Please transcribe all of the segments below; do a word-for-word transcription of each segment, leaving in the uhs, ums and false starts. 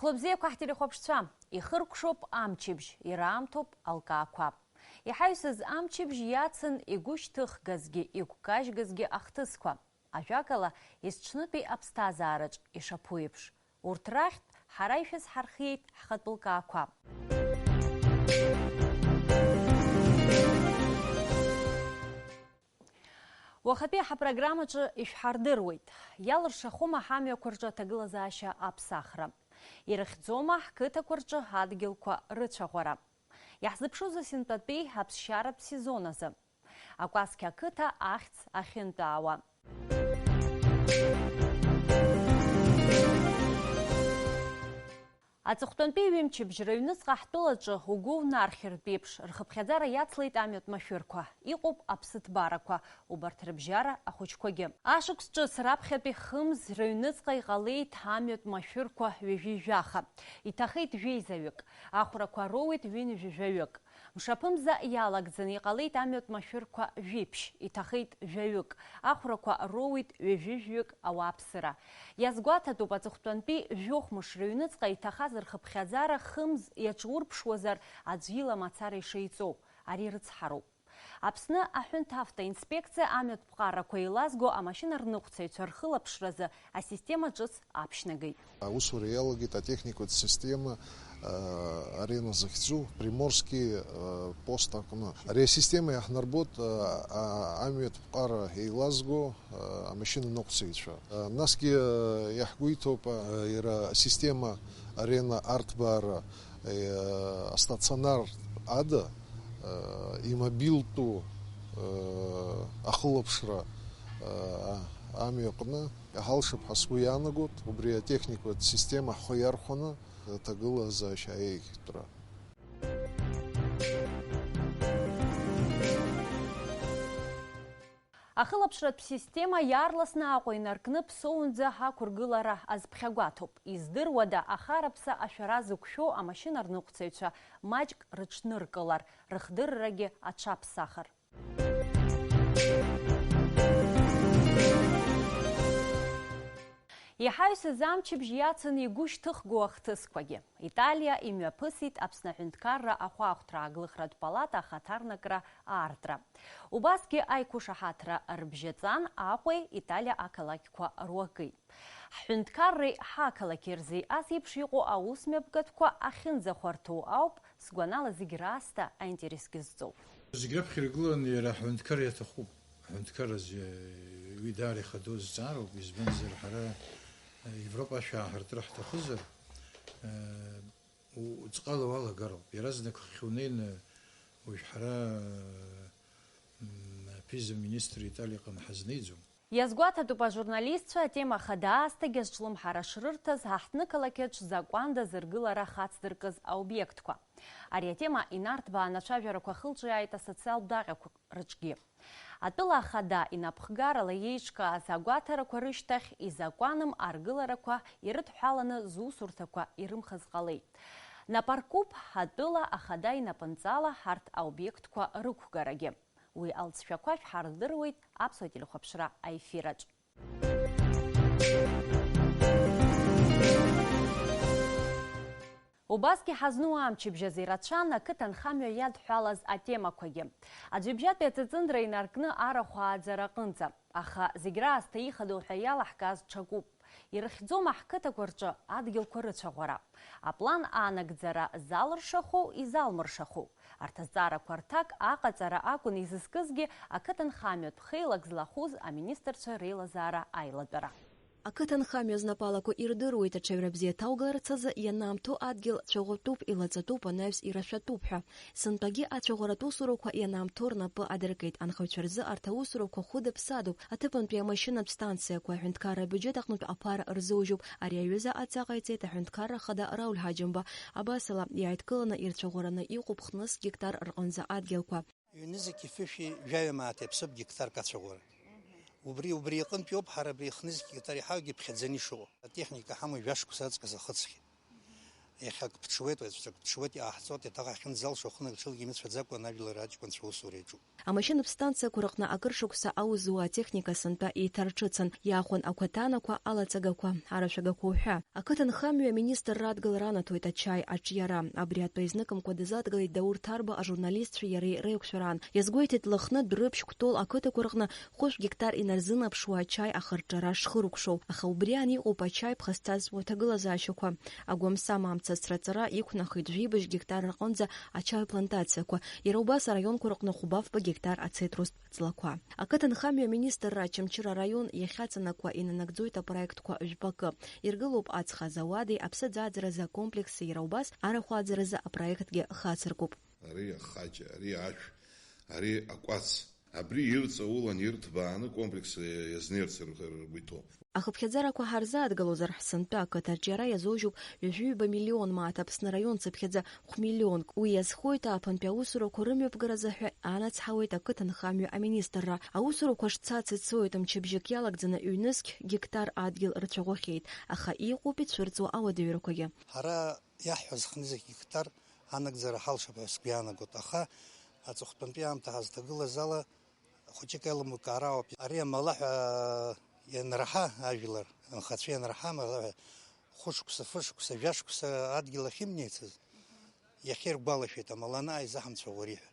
Хәлыбзиақәа ҳтелехәаԥшцәа, ихыркәшоуп амчыбжь, ираамҭоуп алкаақәа. Иҳаҩсыз амчыбжь иацын игәышьҭыхгазгьы, игәкажьгазгьы ахҭысқәа. Ажәакала, есҽнытәи аԥсҭазаараҿ ишаԥу еиԥш, урҭ рахьтә ҳара ишәызҳархиеит ҳхатәы лкаақәа. Уахатәи ҳапрограммаҿы ишәҳардыруеит, иалыршахома ҳамҩақәа рҿы аҭагылазаашьа аԥсахра? Ирыхьӡома ҳқыҭақәа рҿы адгьылқәа рыцәаӷәара? Иаҳзыԥшузеи сынтәатәи аԥсшьаратә сезон азы? Акәасқьа ақыҭа ахьӡ ахьынтәаауа. Аҵыхәтәантәи ҩымчыбжь рыҩныҵҟа ҳтәылаҿы угәы унархьыртә еиԥш, рхыԥхьаӡара иацлеит амҩатә машәырқәа, иҟоуп аԥсыҭбарақәа, убарҭ рыбжьара ахәыҷқәагьы. Ашықәс ҿыц раԥхьатәи хымз рыҩныҵҟа иҟалеит амҩатә машәырқәа ҩажәи жәаха, иҭахеит жәеизаҩык, ахәрақәа роуеит ҩынҩажәаҩык. Мшаԥымза иалагӡаны иҟалеит амҩатә машәырқәа жәиԥшь, иҭахеит жәаҩык, ахәрақәа роуит ҩажәи жәаҩык ауааԥсыра. Иазгәаҭатәуп аҵыхәтәантәи жәохә мыш рыҩныҵҟа иҭахаз рхыԥхьаӡара хымз иаҿурԥшуазар аӡә ила мацара ишеиҵоу, ари рыцҳароуп. Аԥсны аҳәынҭавтоинспекциа амҩатә ԥҟарақәа еилазго амашьына рныҟәцаҩцәа рхылаԥшразы асистема ҿыц аԥшьнагеит. Аусура иалагеит атехникатә система, а, арена захьӡу, Приморский, а, пост аҟны. Ари асистема иаҳнарбоит, а, а, амҩатә ԥҟара еилазго, а, амашьына ныҟәцаҩцәа. А, насгьы, а, иаҳгәеиҭоуп, а, иара асистема арена арҭбаара, а, астационар ада, а, имобилтәу, а, ахылаԥшра, а, амҩаҟны. Иҳалшап ҳәа сгәы иаанагоит, убри атехникатә система ҳхы иархәаны аҭагылазаашьа аиӷьтәра. Ахылаԥшратә система иаарласны Аҟәа инаркны Ԥсоунӡа ақәыргылара азԥхьагәаҭоуп. Издыруада, ахараԥса ашәара зықәшәо амашьына рныҟәцаҩцәа маҷк рыҽныркылар, рыхдыррагьы аҽаԥсахыр? Иҳаҩсыз амчыбжь иацын игәышьҭыхгоу ахҭысқәагьы. Италиа имҩаԥысит Аԥсны аҳәынҭқарра ахәаахәҭра ааглыхратә палата ахаҭарнакра аартра. Убасгьы аиқәышаҳаҭра рыбжьаҵан Аҟәеи Италиа ақалақьқәа руакы. Ҳҳәынҭқарреи ҳақалақьи рзы ас еиԥш иҟоу аусмҩаԥгатәқәа ахьынӡахәарҭоу ауп, сгәанала, зегь раасҭа аинтересгьы зҵоу. Зегь раԥхьа иргыланы иара аҳәынҭқар иаҭахуп. Аҳәынҭқар азы уи даара ихадоу зҵаароуп, избанзар, ҳара Европа ашә ааҳартыр ҳҭахызар, у-, уҵҟала уалагароуп. Иаразнак хыхь унеины уажә ҳара, м, аԥиза-министр Италиаҟны ҳазнеиӡом. Иазгәаҭатәуп ажурналистцәа атема хада аасҭагьы азҿлымҳара шрырҭаз ҳаҳҭнықалақь аҿы закәандаз ргылара хацдыркыз аобиектқәа. Ари атема инарҭбаан ацәажәарақәа ахылҿиааит асоциалтә даҟьақәа рыҿгьы. Атәыла ахада инапхгарала иеиҿкааз агәаҭарақәа рышьҭахь изакәаным аргыларақәа ирыдҳәаланы зусурҭақәа ирымхыз ҟалеит. Напаркуп атәыла ахада инапынҵала ҳарҭ аобиектқәа рықәгарагьы. Уи алҵшәақәа шәҳардыруеит Аԥсуа телехәаԥшра аефираҿ. Убасгьы ҳазну амчыбжь азы ирацәан ақыҭанхамҩа иадҳәалаз атемақәагьы. Аӡәыбжьатәи аҵыҵындра инаркны арахә ааӡара аҟынӡа. Аха зегь раасҭа ихадоу ҳәа иалаҳкааз ҽакуп. Ирыхьӡома ҳқыҭақәа рҿы адгьылқәа рыцәаӷәара? Аплан аанагӡара залыршаху, изалмыршаху? Арҭ азҵаарақәа рҭак аҟаҵара акәын изызкызгьы ақыҭанхамҩатә хеилак злахәыз аминистрцәа реилазаара аилатәара. Ақыҭанхамҩа знапалақәа ирдыруеит, аҽаҩра бзиа ҭаугаларц азы ианаамҭоу адгьыл цәаӷәатәуп, илаҵатәуп, анаҩс ирашәатәуп ҳәа. Сынтәагьы ацәаӷәаратә усурақәа ианаамҭоу рнапы адыркит. Анхаҩцәа рзы арҭ аусурақәа хәыда-ԥсадоуп. Аҭыԥантәи амашьынатә станциақәа аҳәынҭқарра абиуџьет аҟнытә аԥара рзыужьуп. Ари аҩыза аҵаҟа иҵеит аҳәынҭқарра ахада Рауль Ҳаџьымба. Абасала, иааидкыланы ирцәаӷәараны иҟоуп хнызқь гектар рҟынӡа адгьылқәа. Ҩнызқьи фышәи жәаҩа мааҭ иаԥсоуп гектарк ацәаӷәара. Убри, убри иҟынтә иоуп ҳара абри хнызқьи гектар иҳаугьы ԥхьаӡаны ишыҟоу. Атехника ҳамоу жәа-шықәса аҵкыс ахыҵхьеит. Иахьак ԥҽуеит, уаҵәцәак ԥҽуеит, иааҳҵоит, еиҭах ахьынӡалшо ахынагцәа лгьы имыцәаӡакәа ажәлар аҷкәынцәа аусура иаҿуп. Амашьынатә станциақәа рҟны акыр шықәса аус зуа атехника сынтәа еиҭарҿыцын, иаахәон акәаҭанақәа, алаҵагақәа, арашәагақәа уҳәа. Ақыҭанхамҩа аминистрра адгылара анаҭоит ачаи аҿиара. Абри атәы изныкымкәа дазадгылеит Даур Ҭарба ажурналистцәеи иареи реиқәшәараан. Иазгәеиҭеит Лыхны, Дәрыԥшь, Кәтол ақыҭақәа рҟны хәышә гектар инарзынаԥшуа ачаи ахырҿара шхыркәшоу, аха убри аан иҟоуп ачаи ԥхасҭазтәу аҭагылазаашьақәа. Агәамсам амца ацраҵара иқәнахит жәибжь гектар рҟынӡа ачаи плантациақәа, иара убас араионқәа рҟны хәба-фба гектар ацитрустә ҵлақәа. Ақыҭанхамҩа аминистрра Очамчыра араион иахьаҵанакуа инанагӡоит апроектқәа жәпакы. Иргылоуп ацха азауади аԥсы ӡааӡаразы акомплекси, иара убас арахә ааӡаразы апроектгьы хацыркуп. Ари ахаҷа, ари ашә, ари акәац. Абри ирҵаулан, ирҭбааны комплекс иазнеирц ргәы иҭоуп. Ахыԥхьаӡарақәа ҳарзааҭгылозар, ҳсынтәа ақыҭа аҿиара иазоужьуп ҩажәи ҩба миллион мааҭ, Аԥсны араион цыԥхьаӡа хә-миллионк. Уи иазхоит ааԥынтәи аусурақәа рымҩаԥгаразы ҳәа анацҳауеит ақыҭанхамҩа аминистрра. Аусурақәа шцац ицоит, мчыбжьык иалагӡаны ҩнызқь гектар адгьыл рцәаӷәахьеит, аха иҟоуп ицәырҵуа ауадаҩрақәагьы. Ҳара иаҳҳәаз хнызқь гектар анагӡара ҳалшап ҳәа сгәы иаанагоит, аха аҵыхәтәантәи аамҭа ҳазҭагылаз ала хәыҷык еилымкаара ауп. Ари амалаҳәа ианраҳа, ажәлар анхацәа ианраҳа амалаҳәа, хәышықәса, фышықәса, жәашықәса адгьыл ахьымнеицыз, иахьа иргәалашәеит амала анааизаҳамцәа уари ҳәа.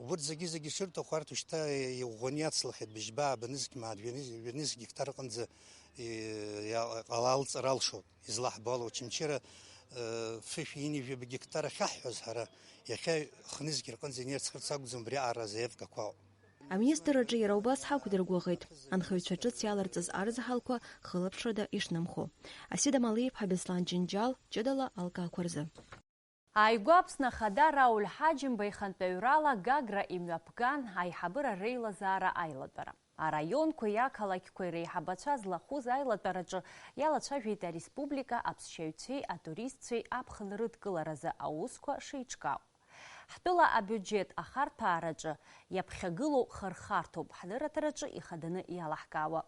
Убырҭ зегьы-зегьы шырҭаху арҭ шьҭа иӷәӷәаны иацлахьеит, быжьба, бнызқь мааҭ, ҩныз-, ҩнызқь гектар аҟынӡа, и-, иа-, ала-, алҵра алшоит. Излаҳбо ала, Очамчыра, э, фышә ҩынҩажәаба гектар ахьаҳҳәоз ҳара, иахьа хнызқь рҟынӡа инеицхырц акәӡам, убри аҟара азаявкақәа ауп. Аминистрраҿы иара убас ҳақәдыргәыӷит, анхаҩцәа ҿыц иаларҵаз арзаҳалқәа хылаԥшрада ишнымхо. Асида Малиеиԥҳа, Беслан Џьынџьал, ҷыдала алкаақәа рзы. Ааигәа Аԥсны Ахада Рауль Ҳаџьымба ихантәаҩрала Гагра имҩаԥган аиҳабыра реилазаара аилатәара. Араионқәеи ақалақьқәеи реиҳабацәа злахәыз аилатәараҿы иалацәажәеит ареспублика аԥсшьаҩцәеи атуристцәеи аԥхын рыдкыларазы аусқәа шеиҿкаау. Ҳтәыла абиуџьет ахарҭәаараҿы иаԥхьагылоу хырхарҭоуп ҳдырраҭараҿы ихаданы иалаҳкаауа.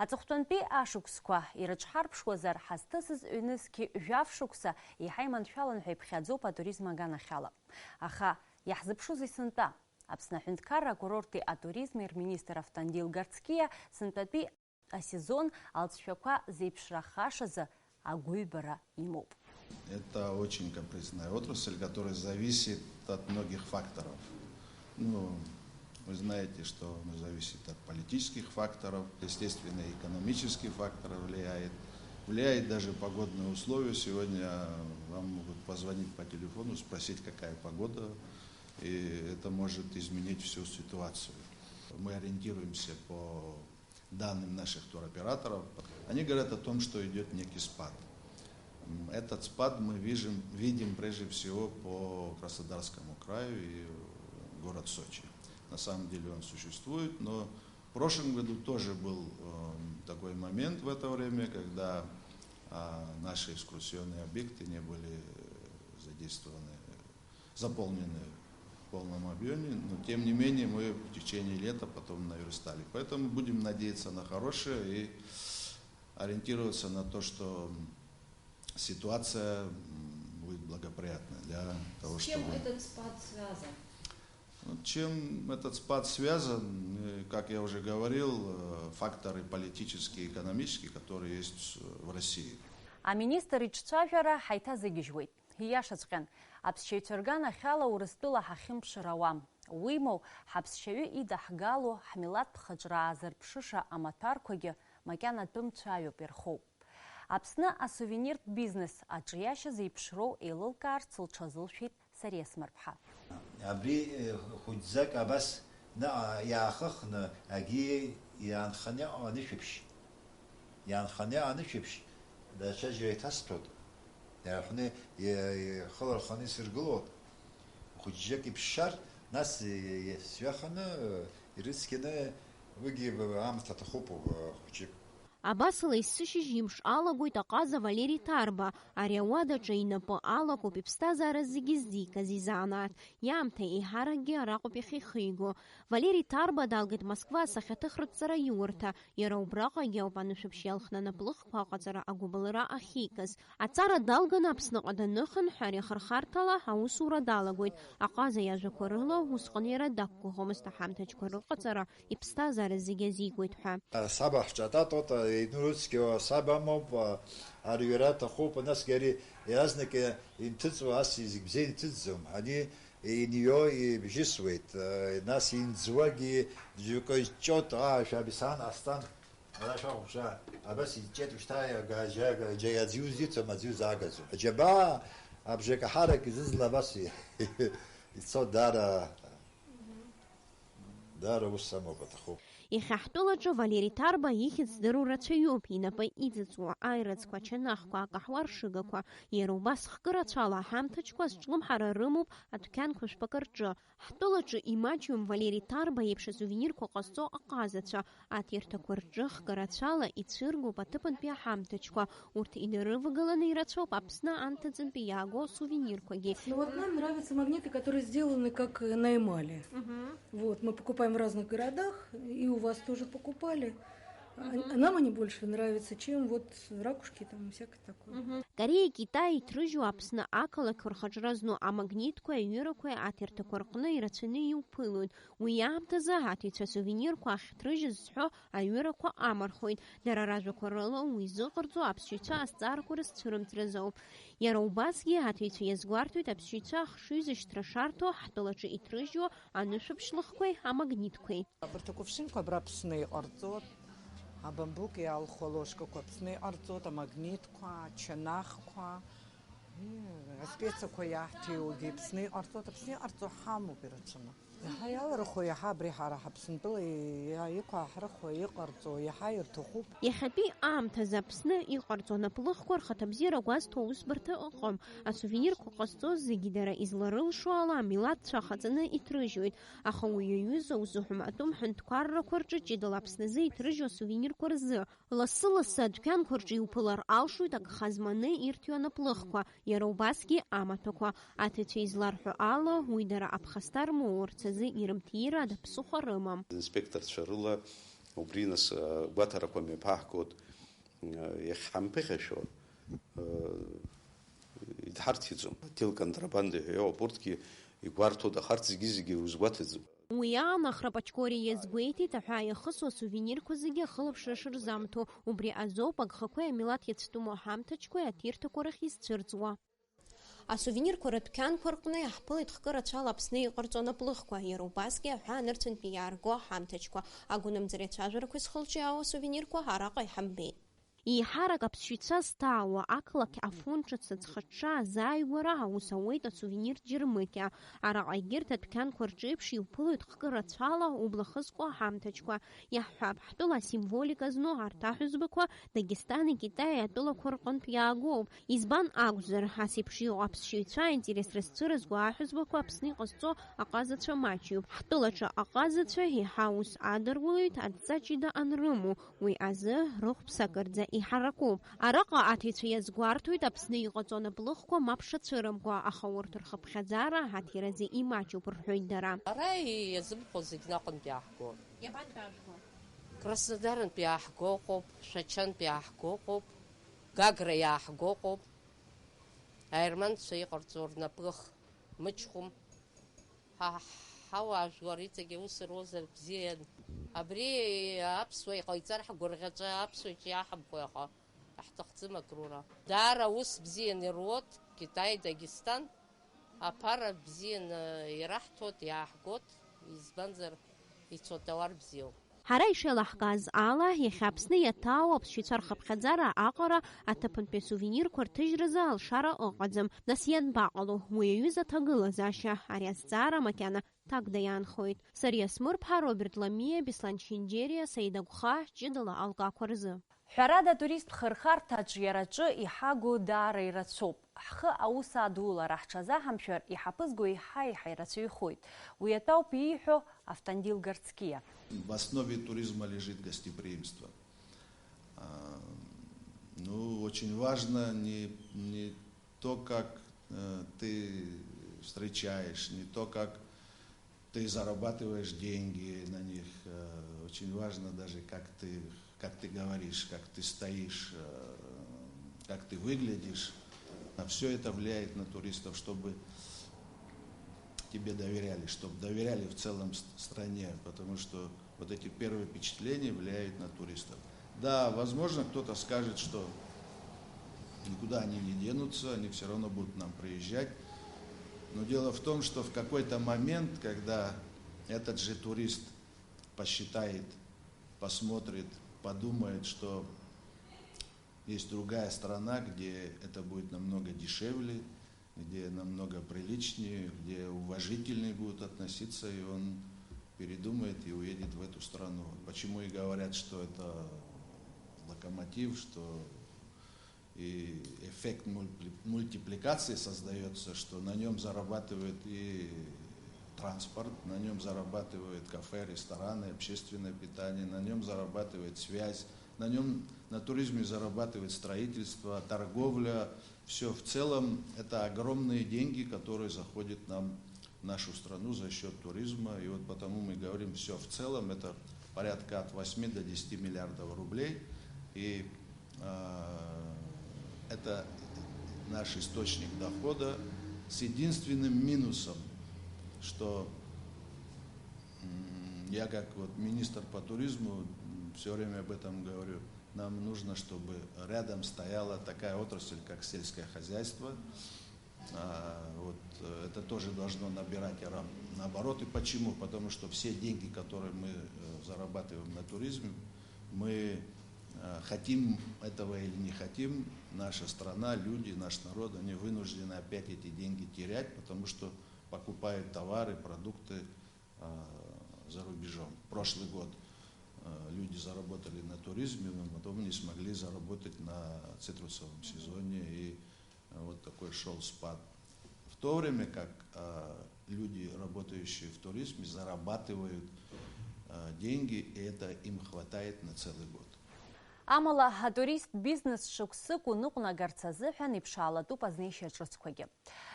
Аҵыхәтәантәи ашықәсқәа ирыҽҳарԥшуазар, ҳазҭысыз ҩнызқьи жәаф шықәса еиҳа иманшәалан ҳәа иԥхьаӡоуп атуризм аганахьала. Аха иаҳзыԥшузеи сынтәа? Аԥсны аҳәынҭқарра акурорти атуризми рминистр Автандил Гарцкиа сынтәатәи асезон алҵшәақәа зеиԥшрахашазы агәыҩбара имоуп. Это очень капризная отрасль, которая зависит от многих факторов. Ну, вы знаете, что она зависит от политических факторов, естественно, экономический фактор влияет. Влияет даже погодные условия. Сегодня вам могут позвонить по телефону, спросить, какая погода, и это может изменить всю ситуацию. Мы ориентируемся по данным наших туроператоров, они говорят о том, что идет некий спад. М, этот спад мы вижем, видим прежде всего по Краснодарскому краю и город Сочи. На самом деле он существует, но в прошлом году тоже был, эм, такой момент в это время, когда, а, наши экскурсионные объекты не были, э, задействованы, заполнены в полном объеме, но тем не менее мы в течение лета потом наверстали. Поэтому будем надеяться на хорошее и ориентироваться на то, что, м, ситуация, м, будет благоприятна для того, С чем чтобы этот спад связан? Ну, чем этот спад связан? Э, как я уже говорил, э, факторы политические и экономические, которые есть, э, в России. Аминистр иҿцәажәара ҳаиҭазыгьежьуеит. Ииашаҵәҟьан, аԥсшьаҩцәа рганахьала Урыстәыла ҳахьымԥшыр ауам. Уимоу, ҳаԥсшьаҩы идаҳгало ҳмилаҭтә хаҿра аазырԥшыша амаҭәарқәагьы макьана тәымцәаҩуп ирхоу. Аԥсны асувениртә бизнес аҿиашьа зеиԥшроу еилылкаарц лҽазылшәеит Сариа Смырԥҳа. Абри, э, хәыҷӡак абас наҟ-, иаахыхны агьи иаанханы иҟоу анышәаԥшь, иаанханы иҟоу анышәаԥшь, даҽаџьара иҭасҭәоит. Иаарҳәны, и-, ихыларханы исыргылоит. Хәыҷӡак иԥшшар, нас, и-, и-, сҩаханы, э, ирыцқьаны, уигьы аамҭа аҭахуп, э, хәыҷык. Абасала есышьыжь имш алагоит аҟаза Валери Ҭарба. Ари ауадаҿы инапы алакуп иԥсҭазаара зегьы ззикыз изанааҭ. Иаамҭа еиҳаракгьы араҟоуп иахьихиго. Валери Ҭарба далгеит Москва асахьаҭыхратә ҵараиурҭа. Иара убраҟагьы ауп анышәаԥшь иалхны анаплыхқәа аҟаҵара агәыбылра ахьикыз. Аҵара далганы Аԥсныҟа даныхынҳә, ари ахырхарҭала аусура далагоит. Аҟаза иажәақәа рыла, усҟан иара дақәгәыӷуамызт аҳамҭаџьқәа рыҟаҵара иԥсҭазаара зегьы азикуеит ҳәа. Саба ҳҿататота, инурыцқьо саб амоуп, арҩара аҭахуп, насгьы ари иаразнак инҭыҵуа ас зегь бзиа инҭыҵӡом. Ани инио ибжьысуеит, нас инӡуагьы џьоукы ҷҷоит, аа, шәабисан астан, ара шәахәаԥшаа, абас иҷҷеит, ушьҭа иага-, џьага-, џьа-, аӡиу зицәам, аӡиу заагаӡом. Аџьабаа абжак аҳарак изызла абас ицо даара Даара ус амоуп, аҭахуп. Иахьа ҳтәылаҿы Валери Ҭарба ихьӡ здыруа рацәаҩуп, инапы иҵыҵуа аирыӡқәа, ачанахқәа, акаҳуа ршыгақәа, иара убас хкы рацәала аҳамҭаџьқәа азҿлымҳара рымоуп адәқьанқәа жәпакы рҿы. Ҳтәылаҿы имаҷҩым Валери Ҭарба иеиԥш асувенирқәа ҟазҵо аҟазацәа, аҭирҭақәа рҿы хкы рацәала ицәыргоуп аҭыԥантәи аҳамҭаџьқәа, урҭ инарывагыланы ирацәоуп Аԥсны анҭыҵынтәи иааго асувенирқәагьы. Ну вот нам нравятся магниты, которые сделаны как на эмали. Вот, мы покупаем в разных городах, и у вас тоже покупали. А, а нам они больше нравятся, чем вот ракушки там и всякое такое. Корееи Китаии иҭрыжьу Аԥсны ақалақьқәа рхаҿра зну амагнитқәеи аҩырақәеи аҭирҭақәа рҟны ирацәаны иуԥылоит. Уи аамҭазы аҭыҩцәа асувенирқәа ахьҭрыжьыз зҳәо аҩырақәа амархоит. Дара ражәақәа рыла, уи зыҟарҵо аԥсшьаҩцәа азҵаарақәа рызцәырымҵразоуп. Иара убасгьы аҭыҩцәа иазгәарҭоит аԥсшьаҩцәа ахшыҩзышьҭра шарҭо ҳтәылаҿы иҭрыжьуа анышәаԥшь лыхқәеи амагнитқәеи. Абарҭ акувшинқәа абра Аԥсны иҟарҵоит, абамбук иалху аложкақәа Аԥсны иҟарҵоит, амагнитқәа, ачанахқәа, ии, аспециақәа иаҳҭиуагьы Аԥсны иҟарҵоит, Аԥсны иҟарҵо ҳамоуп ирацәаны. Иаҳа иалархо, иаҳа абри ҳара ҳаԥсынтәыла иа-, иқәааҳрыхуа иҟарҵо, иаҳа ирҭахуп. Иахьатәи аамҭазы Аԥсны иҟарҵо анаплыхқәа рхаҭабзиара гәазҭо аусбарҭа ыҟам. Асувенирқәа ҟазҵоз зегьы дара изларылшо ала амилаҭцәа ахаҵаны иҭрыжьуеит. Аха уи аҩыза узыҳәом атәым ҳәынҭқаррақәа рҿы ҷыдала Аԥсназы иҭрыжьу асувенирқәа рзы. Лассы-лассы адәқьанқәа рҿы иуԥылар алшоит агха зманы ирҭиуа наплыхқәа, иара убасгьы амаҭәақәа. Аҭыҩцәа изларҳәо ала, уи дара аԥхасҭа рмоурц азы ирымҭира ада ԥсыхәа рымам. Инспекторцәа рыла убри нас, э, гәаҭарақәа мҩаԥаҳгоит, э, иахьҳамԥыхьашәо, э, идҳарҭиӡом. Телеконтрабанда ҳәа иоуп, урҭгьы игәарҭоит, аха арҭ зегьы-зегьы рузгәаҭаӡом. Уи аан Ахра Пачкориа иазгәеиҭеит, аҳәаа иахысуа асувенирқәа зегьы ахылаԥшра шырзамҭо, убри азоуп агхақәеи амилаҭ иацәтәыму аҳамҭаџьқәеи аҭирҭақәа рахь изцәырҵуа. Асувенирқәа рыдәқьанқәа рҟны иаҳԥылеит хкы рацәала Аԥсны иҟарҵо анаплыхқәа, иара убасгьы аҳәаа нырцәынтәи иаарго аҳамҭаџьқәа. Агәынамӡара ацәажәарақәа зхылҿиаауа асувенирқәа араҟа иҳамбеит. Еиҳарак аԥсшьаҩцәа зҭаауа ақалақь Афон ҿыц аӡхыҽҽа азааигәара аус ауеит асувенир Џьармыкьа. Араҟа егьырҭ адәқьанқәа рҿеиԥш иуԥылоит хкы рацәала убла хызкуа аҳамҭаџьқәа. Иаҳҳәап, ҳтәыла асимволика зну арҭ аҳәызбақәа Дагестани Китаи атәылақәа рҟынтә иаагоуп. Избан акәзар, ас еиԥш иҟоу аԥсшьаҩцәа аинтерес рызцәырызго аҳәызбақәа Аԥсны иҟазҵо аҟазацәа маҷҩуп. Ҳтәылаҿы аҟазацәа еиҳа аус адырулоит адҵа ҷыда анрымоу, уи азы рыхәԥса акырӡа иҳаракуп. Араҟа аҭыҩцәа иазгәарҭоит Аԥсны иҟаҵо анаплыхқәа мап шацәырымкуа, аха урҭ рхыԥхьаӡара аҭиразы имаҷуп рҳәоит дара. Ара иазымхо зегь наҟынтә иааҳго. Иабантәи аажәго? Краснодарынтә иааҳго ыҟоуп, Шәачантә иааҳго ыҟоуп, Гагра иааҳго ыҟоуп. Аерманцәа иҟарҵо рнаплых мыҷхәым. Ҳа ҳауаа жәлар иҵегь аус руазар бзиан. Абри аԥсуа иҟаиҵар ҳгәырӷьаҵәа аԥсуа иҿы иаҳамхәа иаха ҳҭахӡам акрура. Даара аус бзиан ируот Китай, Дагестан. Аԥара бзианы ираҳҭоит, иааҳгоит, избанзар ицо атауар бзиоуп. Ҳара ишеилаҳкааз ала, иахьа Аԥсны иаҭаау аԥсшьаҩцәа рхыԥхьаӡара аҟара аҭыԥантәи асувенирқәа рҭыжьразы алшара ыҟаӡам. Нас ианбаҟало уи аҩыза аҭагылазаашьа? Ари азҵаара макьана Ҭагда иаанхоит. Сариа Смырԥҳа, Роберт Ламиа, Беслан Чхинџьериа, Саида Гәхаа, ҷыдала алкаақәа рзы. Ҳәарада, атуристтә хырхарҭа аҿиараҿы иҳагу даара ирацәоуп. Ҳхы аус адулара ҳҽазаҳамшәар, иҳаԥызго еиҳа-еиҳа ирацәаҩхоит. Уи атәы ауп ииҳәо Автандил Гарцкиа. В основе туризма лежит гостеприимство. А, ну, очень важно не, не то, как э, ты встречаешь, не то, как ты зарабатываешь деньги на них. Э, очень важно даже, как ты, как ты говоришь, как ты стоишь, э, как ты выглядишь. А все это влияет на туристов, чтобы тебе доверяли, чтобы доверяли в целом стране, потому что вот эти первые впечатления влияют на туристов. Да, возможно, кто-то скажет, что никуда они не денутся, они все равно будут нам приезжать. Но дело в том, что в какой-то момент, когда этот же турист посчитает, посмотрит, подумает, что есть другая страна, где это будет намного дешевле, где намного приличнее, где уважительнее будут относиться, и он передумает и уедет в эту страну. Почему и говорят, что это локомотив, что и эффект мультипликации создается, что на нем зарабатывает и транспорт, на нем зарабатывает кафе, рестораны, общественное питание, на нем зарабатывает связь, на нем, на туризме зарабатывает строительство, торговля. Все в целом это огромные деньги, которые заходят нам в нашу страну за счет туризма. И вот потому мы говорим, все в целом это порядка от восьми до десяти миллиардов рублей. И э, это наш источник дохода с единственным минусом, что я как вот министр по туризму все время об этом говорю, нам нужно, чтобы рядом стояла такая отрасль, как сельское хозяйство. А, вот, э, это тоже должно набирать обороты. Почему? Потому что все деньги, которые мы э, зарабатываем на туризме, мы э, хотим этого или не хотим, наша страна, люди, наш народ, они вынуждены опять эти деньги терять, потому что покупают товары, продукты за рубежом. Прошлый год люди заработали на туризме, но потом не смогли заработать на цитрусовом сезоне, и вот такой шел спад. В то время как люди, работающие в туризме, зарабатывают деньги, и это им хватает на целый год. Амала, атуристтә бизнес шықәсык уныҟәнагарц азыҳәан иԥшаалатәуп азнеишьа ҿыцқәагьы.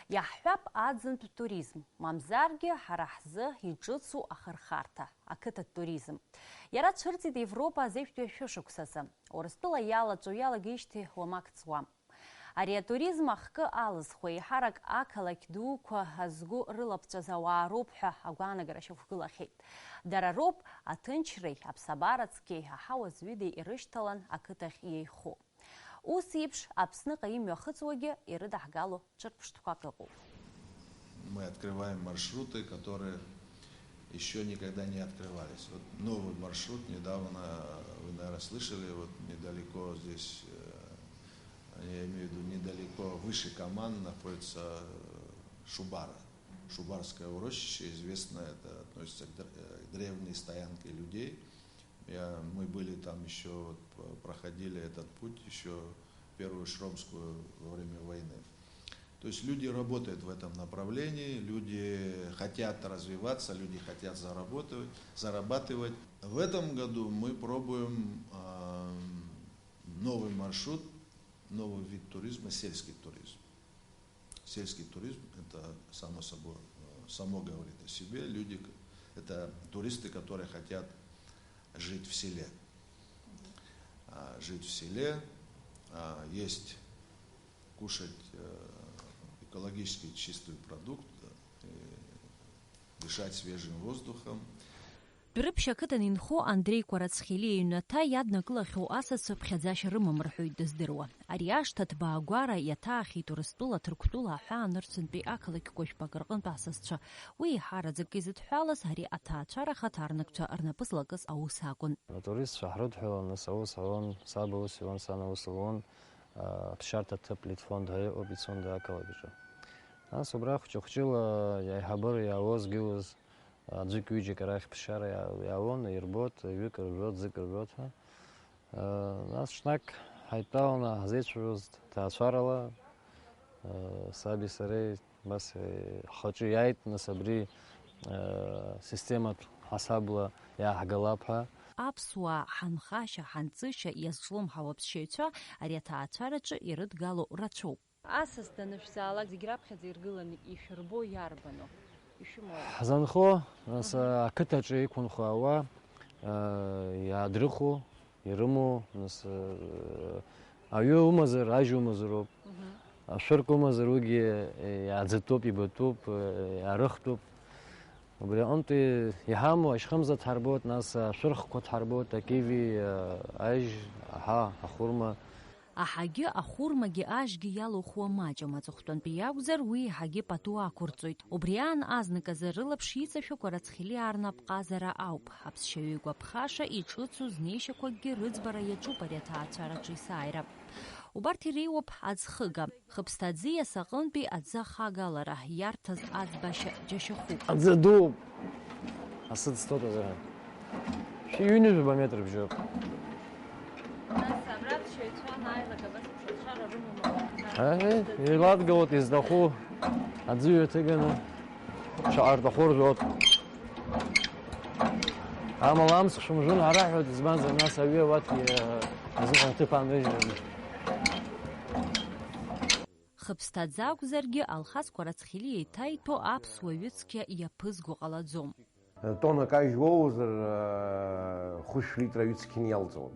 Иаҳҳәап, аӡынтә туризм, мамзаргьы ҳара ҳзы иҿыцу ахырхарҭа, ақыҭатә туризм. Иара цәырҵит Европа азеижәтәи ашәышықәсазы. Урыстәыла иалаҵәо иалагеижьҭеи уамак ҵуам. Ари атуризм ахкы алызхуа еиҳарак ақалақь дуқәа азгәы рылаԥҵәаз ауаа роуп ҳәа агәаанагара шьақәгылахьеит. Дара роуп аҭынчреи аԥсабара цқьеи аҳауа зҩыдеи ирышьҭалан ақыҭахь иеихо. Ус еиԥш Аԥсныҟа имҩахыҵуагьы ирыдаҳгало ҿырԥштәқәак ыҟоуп. Мы открываем маршруты, которые еще никогда не открывались. Вот новый маршрут недавно, вы, наверное, слышали, вот недалеко здесь, э, я имею в виду, недалеко, выше Каман находится Шубара. Шубарское урочище, известно, это относится к древней стоянке людей. Я, мы были там еще, вот, проходили этот путь еще первую Шромскую во время войны. То есть люди работают в этом направлении, люди хотят развиваться, люди хотят заработать, зарабатывать. В этом году мы пробуем э, новый маршрут, новый вид туризма, сельский туризм. Сельский туризм, это само собой, э, само говорит о себе. Люди, это туристы, которые хотят жить в селе. А, жить в селе, а, есть, кушать э, экологически чистый продукт, э, дышать свежим воздухом. Дәрыԥшь ақыҭан инхо Андреи Кәарацхелиа иҩнаҭа иаднакылахьоу асасцәа ԥхьаӡашьа рымам рҳәоит дыздыруа. Ари ашҭа ҭбаагәара иаҭаахьеит Урыстәыла, Ҭырқәтәыла аҳәаанырцәынтәи ақалақь кәажәпак рҟынтә асасцәа. Уи еиҳараӡак изыдҳәалаз ари аҭаацәара хаҭарнакцәа рнапы злакыз аус акәын. Атуристцәа ҳрыдҳәаланы саус ҳауан, саб аус иуан, сан аус луан, аԥсшьарҭа ҭыԥ Литфонд ҳәа иҟоуп, ицон ақалақь аҿы. Нас убра хәҷы-хәҷыла аиҳабыра иаауазгьы уаз аӡәык-ҩыџьак арахь ԥсшьара иаауан, ирбот, ҩык ржәот, зык ржәот ҳәа. Нас ҽнак ҳаидтәаланы ҳзеицәажәоз ҭаацәарала, саби сареи, бас, ҳхаҿы иааит, нас абри систематә ҳасабла иааҳгалап ҳәа. Аԥсуаа ҳанхашьа, ҳанҵышьа иазҿлымҳау аԥсшьаҩцәа ари аҭаацәараҿы ирыдгало рацәоуп. Асас данышәзаалак зегь раԥхьаӡа иргыланы ишәырбо иарбану? Ишәымоу? Ҳзанхо, нас, Мгм. Ақыҭаҿы иқәынхо ауаа, аа, иаадрыхуа, ирымоу, нас, аа, аҩы умазар, ажь умазароуп. Мгм. Ашәырк умазар, уигьы, э, иааӡатәуп, ибатәуп, э, иаарыхтәуп. Убри аҟынтәи иҳамоу ашьхымза дҳарбоит, нас ашәырхқәа дҳарбоит, акиви, э, ажь, аҳа, ахәырма. Аҳагьы, ахәырмагьы, ажьгьы иалухуа маҷым, аҵыхәтәантәи иакәзар, уи еиҳагьы пату ақәырҵоит. Убри аан азныказы рылаԥш иҵашәақәа рацхилиаарны аԥҟазара ауп. Аԥсшьаҩы игәаԥхаша, иҿыцу знеишьақәакгьы рыӡбара иаҿуп ари аҭаацәараҿы есааира. Убарҭ иреиуоуп аӡхыга. Хыԥсҭа аӡиас аҟынтәи аӡы ахагалара иарҭаз аӡбашьа џьашьахәуп. Аӡы дууп. Асы ӡҭоит азыҳәан. Шәи ҩынҩажәаба метр бжьоуп. Нас абра аԥсшьаҩцәа анааилак абас еиԥш алшара рымоума? Еи, еиладгылоит изҭаху аӡы ҩаҭыганы, шаҟа рҭаху ржәуеит. Амала амцхә шәымжәын ҳараҳәоит, избанзар, нас аҩы ауаҭ, э, азыҳәан аҭыԥ аанрыжьуеит. Хыԥсҭаӡа акәзаргьы, Алхас Кәарацхелиа иҭаиҭәо аԥсуа ҩыцқьа иаԥызго ҟалаӡом. Тоннак ажь уоуазар, э, хәышә литра аҩыцқьаны иалҵуан,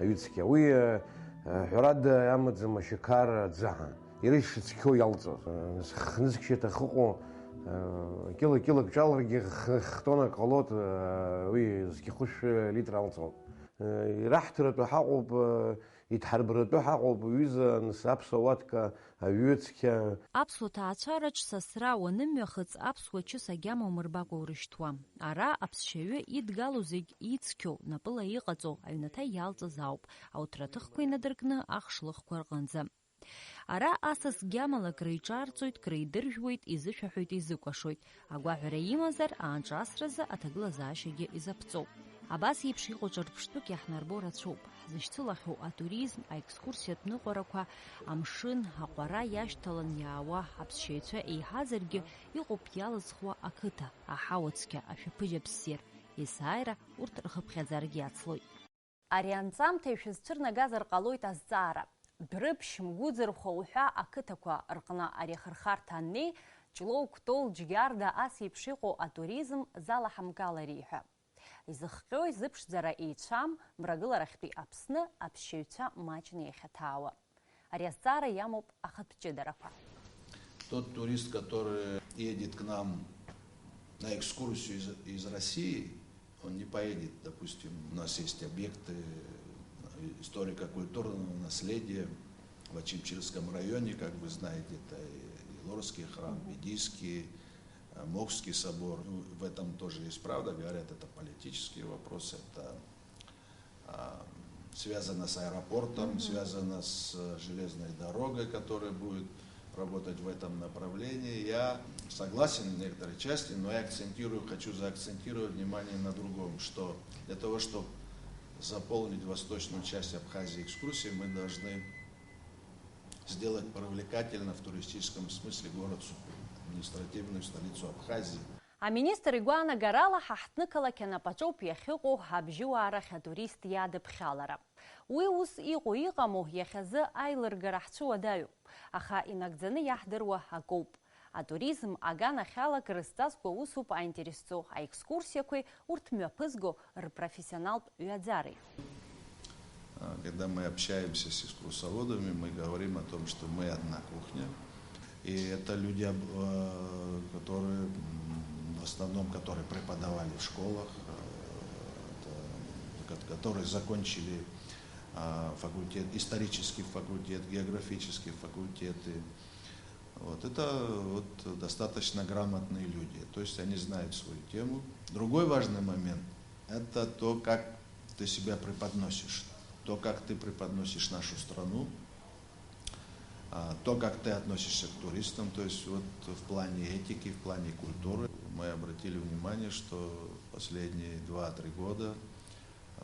аҩыцқьа. Уи, э, э, ҳәарада, амаӡам ашьақар аӡаҳа. Иара ишыцқьоу иалҵуан. Э, хнызқьшьа аҭахыҟоу, э, кьыла-кьылак ҿаларгьы х-, х-, тоннак ҟалоит, э, уи зқьы хәышә литра алҵуан. Э, ираҳҭаратәы ҳаҟоуп, э, идҳарбаратәы ҳаҟоуп, ҩыза, нас, аԥсуа уаҭка, аҩыцқьа. Аԥсуа ҭаацәараҿ сасра уанымҩахыҵ, аԥсуа чыс агьама умырбакәа урышьҭуа. Ара аԥсшьаҩы идгало зегь ицқьоу, напыла иҟаҵоу, аҩнаҭа иалҵыз ауп, ауҭраҭыхқәа инадыркны ахш лыхқәа рҟынӡа. Ара асас гьамала крыиҿарҵоит, крыидыржәуеит, изышәаҳәоит, изыкәашоит. Агәаҳәара имазар, аанҿасразы аҭагылазаашьагьы изаԥҵоуп. Абас еиԥш иҟоу ҿырԥштәык иаҳнарбо рацәоуп. Ҳзышьцылахьоу атуризм, аекскурсиатә ныҟәарақәа, амшын, аҟәара иашьҭалан иаауа аԥсшьаҩцәа еиҳазаргьы иҟоуп иалызхуа ақыҭа, аҳауа цқьа, ашәаԥыџьаԥ ссир. Есааира урҭ рхыԥхьаӡарагьы иацлоит. Ари анҵамҭа ишәызцәырнагазар ҟалоит азҵаара. Дәрыԥшь, Мгәыӡырхәа уҳәа ақыҭақәа рҟны ари ахырхарҭа аннеи, Ҷлоу, Кәтол, Џьгьарда ас еиԥш иҟоу атуризм залаҳамкылари ҳәа. Изыхҟьои зыԥшӡара еицәам, мрагыларахьтәи Аԥсны аԥсшьаҩцәа маҷны иахьаҭаауа? Ари азҵаара иамоуп ахатә ҷыдарақәа. Тот турист, который едет к нам на экскурсию из, из России, он не поедет, допустим, у нас есть объекты историко-культурного наследия в Очамчирском районе, как вы знаете, это и Елорский храм, Мгм. Бедийский, э, Мохский собор. Ну, в этом тоже есть правда, говорят, это политический вопрос, это, а, связано с аэропортом, Мгм. Связано с, э, железной дорогой, которая будет работать в этом направлении. Я согласен в некоторой части, но я акцентирую, хочу заакцентировать внимание на другом, что для того, чтобы заполнить восточную часть Абхазии экскурсией, мы должны сделать привлекательно в туристическом смысле город Сухум, административную столицу Абхазии. Аминистр игәаанагарала, ҳа ҳҭнықалақь анапаҿоуп иахьыҟоу абжьыуаа рахь атурист иадыԥхьалара. Уи ус иҟоу иҟаму иахьазы аилыргара ҳцәыуадаҩуп, аха инагӡаны иаҳдыруа акоуп. Атуризм аганахьала крызҵазкуа усуп аинтересцәоу аекскурсиақәеи урҭ мҩаԥызго рпрофессионалтә ҩаӡареи. А, когда мы общаемся с экскурсоводами, мы говорим о том, что мы одна кухня. И это люди, об-, э, которые, м, в основном, которые преподавали в школах, э, это, ко-, которые закончили, а, факультет, исторический факультет, географические факультеты. Вот, это вот достаточно грамотные люди, то есть они знают свою тему. Другой важный момент — это то, как ты себя преподносишь, то, как ты преподносишь нашу страну, а, то, как ты относишься к туристам, то есть вот в плане этики, в плане культуры. Мы обратили внимание, что последние два-три года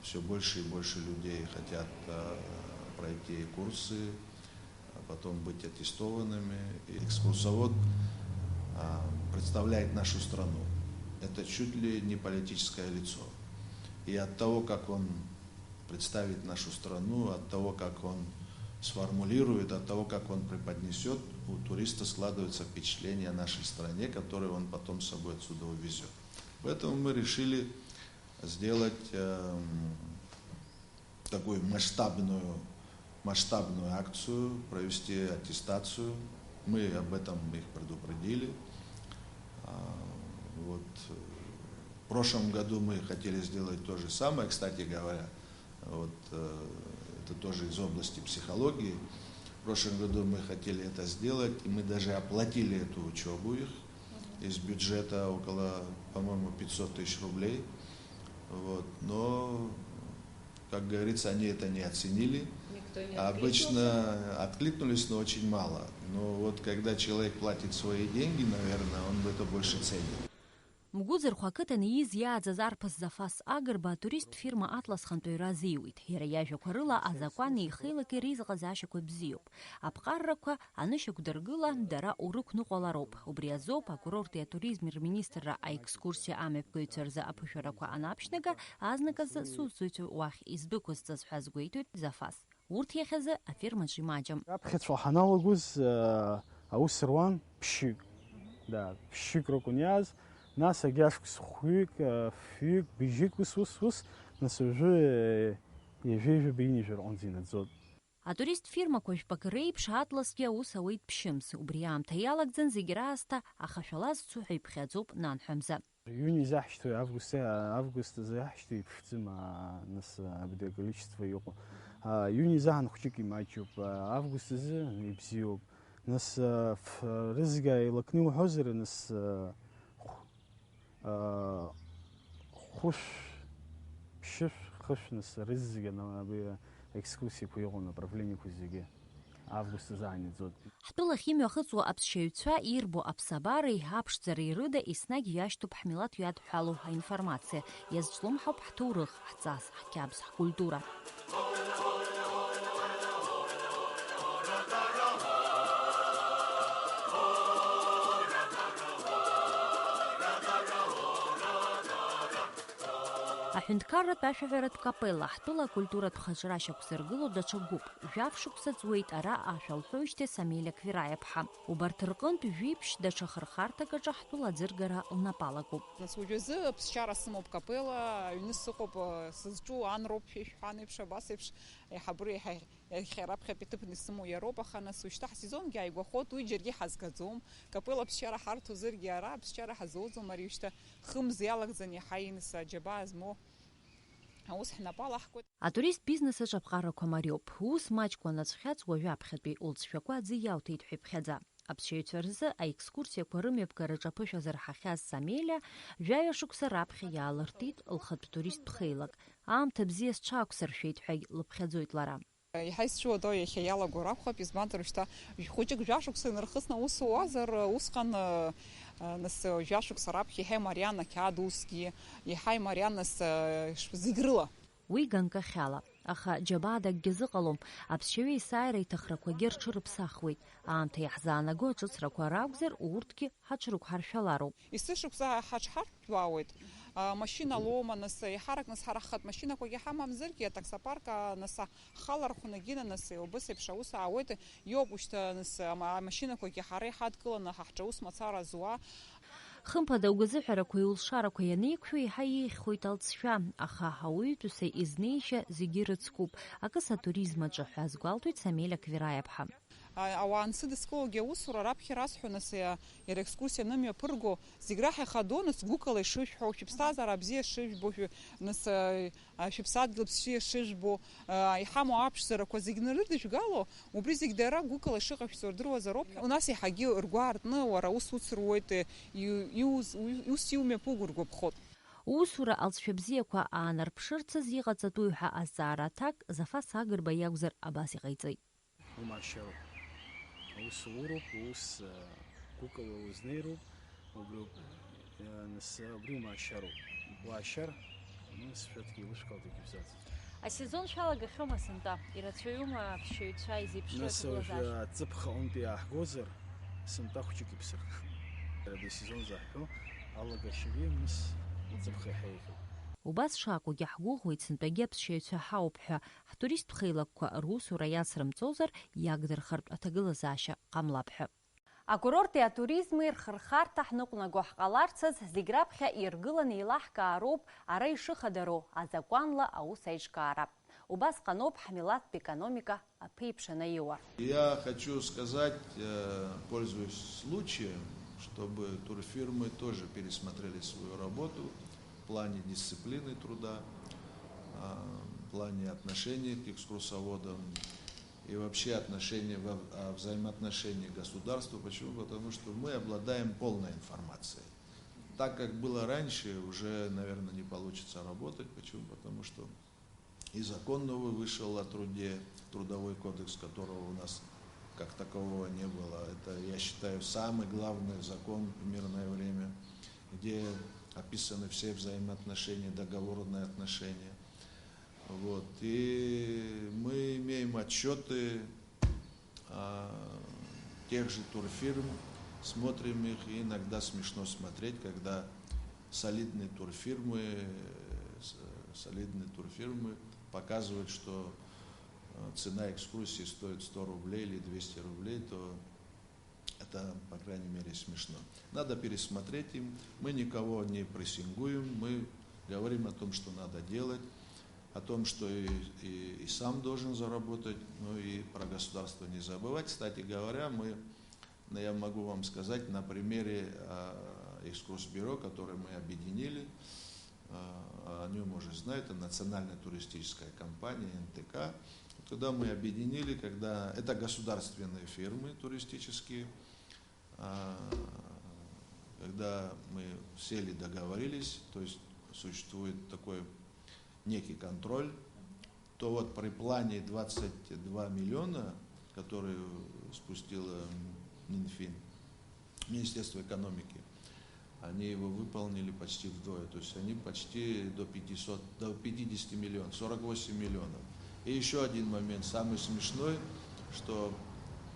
все больше и больше людей хотят, э, пройти курсы, а потом быть аттестованными. И экскурсовод, а, представляет нашу страну. Это чуть ли не политическое лицо. И от того, как он представит нашу страну, от того, как он сформулирует, от того, как он преподнесет, у туриста складывается впечатление о нашей стране, которое он потом с собой отсюда увезет. Поэтому мы решили сделать эм, такую масштабную, масштабную акцию, провести аттестацию. Мы об этом их предупредили. А, Вот. э, В прошлом году мы хотели сделать то же самое, кстати говоря. Вот, э, это тоже из области психологии. В прошлом году мы хотели это сделать, и мы даже оплатили эту учебу их из бюджета около, по-моему, пятьсот тысяч рублей. Вот. Но, как говорится, они это не оценили. Никто не Обычно откликнулись, но очень мало. Но вот когда человек платит свои деньги, наверное, он это больше ценит. Мгәыӡырхә ақыҭан ииз иааӡаз арԥыс Зафас Агрба атуристтә фирма Атлас хантәаҩра азиуит. Иара иажәақәа рыла, азакәани ихеилаки реизыҟазаашьақәа бзиоуп. Аԥҟаррақәа анышьақәдыргыла, дара урықәныҟәалароуп. Убри азоуп акурорти атуризми рминистрра аекскурсиа амҩаԥгаҩцәа рзы аԥышәарақәа анаԥшьнага, азныказы сусзуҩцәа уахь издәықәызҵаз ҳәа азгәеиҭоит Зафас. Урҭ иахьазы афермаҿ имаҷым. Раԥхьацәа ҳаналагоз, э, аус руан ԥшьҩык. Да, ԥшьҩык ракәын иааз, нас агьашықәс хәҩык, э, фҩык, быжьҩык, ус, ус, ус, нас уажәы, э, ҩажәи жәаба ҩынҩажәа рҟынӡа инаӡоит. Атурист фирмақәа жәпак реиԥш Атласгьы аус ауеит ԥшьымз. Убри аамҭа иалагӡан зегь раасҭа ахашәала зцу ҳәа иԥхьаӡоуп, нанҳәа мза. Иуни изаҳшьҭоу, август, август азы иаҳшьҭоу иԥшӡам, аа, нас, аа, абри аколичество иҟоу. Аа, иуни изаҳан хәҷык имаҷуп, аа, август азы ибзиоуп. Нас, аа, ф-, рызегь ааилакны иуҳәозар, нас, аа, хә-, аа, хәышә, ԥшьышә, хышә, нас рызегь ана-, абри аекскурсиақәа иҟоу, направлениақәа зегьы. Август азы аанаӡоит. Ҳтәыла ахьымҩахыҵуа аԥсшьаҩцәа ирбо аԥсабареи аԥшӡареи рыда еснагь иашьҭоуп ҳмилаҭ иадҳәалоу аинформациа, иазҿлымҳауп ҳҭоурых, ҳҵас, ҳқьабз, ҳкультура. Аҳәынҭқарратә ашәаҳәаратә капелла ҳтәыла акультуратә хаҿра шьақәзыргыло даҽа гәыԥ. Жәаф шықәса ҵуеит ара ашәа лҳәоижьҭеи Самелиа Квираиаԥҳа. Убарҭ рҟынтә жәиԥшь даҽа хырхарҭак аҿы ҳтәыла аӡыргара лнапы алакуп. Нас уажәазы аԥсшьара сымоуп капелла, аҩны сыҟоуп, сызҿу ан роуп ҳәа ишәҳәан еиԥш, абас еиԥш аиҳабыра иаҳа Иахьа раԥхьатәи ҭыԥны исымоу иароуп, аха нас уажәшьҭа ҳсезонгьы ааигәахоит, уи џьаргьы ҳазгаӡом. Капелла аԥсшьара ҳарҭозаргьы ара аԥсшьара ҳазоуӡом, ари уажәшьҭа хымз иалагӡан иаҳа иныс аџьабаа змоу аус ҳнапы алаҳкуеит. Атурист бизнес аҿы аԥҟарақәа мариоуп. Ус маҷк уанаҵәхьаҵ уажәы аԥхьатәи улҵшәақәа аӡы иауҭеит ҳәа иԥхьаӡа. Аԥсшьаҩцәа рзы аекскурсиақәа рымҩаԥгараҿы аԥышәа зырҳахьаз Самелиа жәаҩа шықәса раԥхьа иаалыртит лхатә туристтә хеилак. Аамҭа бзиа сҽақәсыршәеит ҳәагь лыԥхьаӡоит лара. Еиҳа исцәыуадаҩу иахьа иалаго ракәхап, избанзар, уажәшьҭа хәыҷык жәашықәса инархысны аус уазар, усҟан, нас, жәашықәса раԥхьа еиҳа имариан ақьаад усгьы, еиҳа имариан, нас, зегь рыла. Уи ганкахьала. Аха џьабаадакгьы зыҟалом, аԥсшьаҩы есааира иҭахрақәагьы рҽырыԥсахуеит, аамҭа иаҳзаанаго аҿыцрақәа ракәзар, урҭгьы ҳаҽрықәҳаршәалароуп. Есышықәса ҳаҽҳарҭбаауеит, а, машьына лоума, нас, еиҳарак, нас, ҳара ҳхатә машьынақәагьы ҳамамзаргьы, атаксопарк, а, нас, ҳхалархәны гьина, нас, убыс еиԥш аус аауеит, иоуп ушьҭа, нас, ама-, амашьынақәагьы ҳара иҳадкыланы ҳа ҳҿы аус мацара зуа. Хымԥада, угәазыҳәарақәеи улшарақәеи анеиқәшәо, еиҳа еиӷьхоит алҵшәа, аха ауаҩытәыҩса изнеишьа зегьы ирыцкуп, акыс атуризм аҿы, ҳәа азгәалҭоит Самелиа Квираиаԥҳа. А-, ауаа ансыдыскылогьы аусура раԥхьа расҳәон, нас, иа-, иара аекскурсиа анымҩаԥырго, зегь раҳ ихадон, нас, гәыкала ишышәҳәо, шәыԥсҭазаара бзиа шыжәбо, шәы-, нас, а, а, шәыԥсадгьыл бзиа шыжәбо, а, иҳамоу аԥшӡарақәа зегь нарыдыжәгало, убри зегь дара гәыкала ишыҟашәҵо рдыруазароуп ҳәа, нас иаҳагьы ргәы аартны, уара ус уцыруеит, иу-, иуз-, уи-, ус иумҩаԥуго ргәаԥхоит. Усура алҵшәа бзиақәа аанарԥшырцаз иҟаҵатәуи ҳәа азҵаара аҭак Зафас Агрба иакәзар абас иҟаиҵеит. Умаашьароуп. Аус уроуп, ус, э, гәыкала узнеироуп, убриоуп, э, нас, э, убри умаашьароуп. Уаашьар, м, сшәаҭгьы илышәкалт егьыбзаҵәӡом. Асезон шәалагахьоума сынтәа? Ирацәаҩума аԥсшьаҩцәа изеиԥшроу? Нас уажәы аҭагылазаашьа? Аҵыԥх аҟынтәи иааҳгозар, сынтәа хәҷык иԥсыр. Абри асезон заҳҳәо алагашьагьы, нас, аҵыԥх иаҳа еиӷьуп. Убас шакәугьы ҳгәыӷуеит, сынтәагьы аԥсшьаҩцәа ҳауп ҳәа, ҳтуристтә хеилакқәа русура иацрымҵозар, иагдырхартә аҭагылазаашьа ҟамлап ҳәа. Акурорти атуризми рхырхарҭа ҳныҟәнаго ҳҟаларц азы, зегь раԥхьа иргыланы еилаҳкаароуп ара ишыхадароу азакәанла аус аиҿкаара. Убасҟаноуп ҳмилаҭтә економика аԥеиԥш анаиуа. Я хочу сказать, э, пользуясь случаем, чтобы турфирмы тоже пересмотрели свою работу в плане дисциплины труда, а, в плане отношений к экскурсоводам и вообще отношения во, а, взаимоотношений государства. Почему? Потому что мы обладаем полной информацией. Так, как было раньше, уже, наверное, не получится работать. Почему? Потому что и закон новый вышел о труде, трудовой кодекс, которого у нас как такового не было. Это, я считаю, самый главный закон в мирное время, где описаны все взаимоотношения, договорные отношения. Вот. И мы имеем отчеты, а, тех же турфирм, смотрим их, и иногда смешно смотреть, когда солидные турфирмы, э, с-, солидные турфирмы показывают, что, э, цена экскурсии стоит сто рублей или двести рублей, то это, по крайней мере, смешно. Надо пересмотреть им. Мы никого не прессингуем, мы говорим о том, что надо делать, о том, что и, и, и сам должен заработать, ну и про государство не забывать. Кстати говоря, мы, ну, я могу вам сказать на примере, а, экскурсбюро, которое мы объединили, а, о нём уже знают, это Национальная туристическая компания, Н Т К. Когда мы объединили, когда это государственные фирмы туристические, а, когда мы сели, договорились, то есть существует такой некий контроль, то вот при плане двадцать два миллиона, который спустила Минфин, Министерство экономики, они его выполнили почти вдвое. То есть они почти до пятисот, до пятидесяти миллионов, сорок восемь миллионов. И ещё один момент, самый смешной, что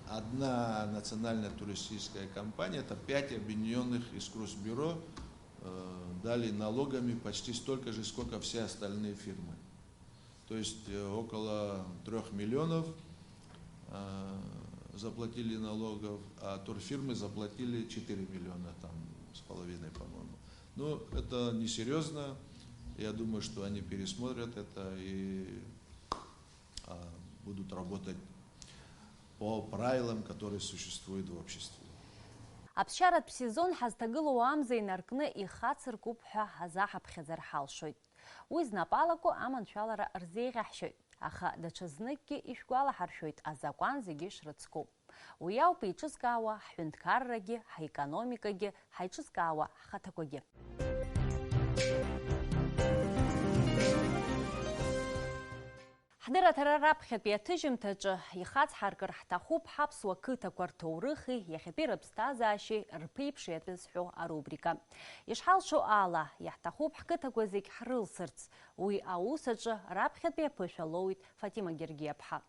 одна национальная туристическая компания, это пять объединённых экскурсбюро, э, дали налогами почти столько же, сколько все остальные фирмы. То есть, э, около трёх миллионов, э, заплатили налогов, а турфирмы заплатили четыре миллиона там с половиной, по-моему. Ну, это несерьёзно. Я думаю, что они пересмотрят это и, а, будут работать по правилам, которые существуют в обществе. Аԥсшьаратә сезон ҳазҭагылоу амза инаркны ихацыркуп ҳәа ҳазаҳаԥхьаӡар ҳалшоит. Уи знапы алаку аманшәалара рзеиӷьаҳшьоит, аха даҽазныкгьы ишәгәалаҳаршәоит азакәан зегьы шрыцку. Уи ауп еиҿызкаауа ҳҳәынҭқаррагьы, ҳекономикагьы, ҳаиҿызкаауа ҳхаҭақәагьы. Ҳдырраҭара раԥхьатәи аҭыжьымҭаҿы ихацҳаркыр ҳҭахуп ҳаԥсуа қыҭақәа рҭоурыхи иахьатәи рыԥсҭазаашьеи рԥеиԥши атәы зҳәо арубрика. Ишҳалшо ала, иаҳҭахуп ҳқыҭақәа зегь ҳрылсырц. Уи аус аҿы раԥхьатәи аԥышәа лоуит Фатима Гергиаԥҳа.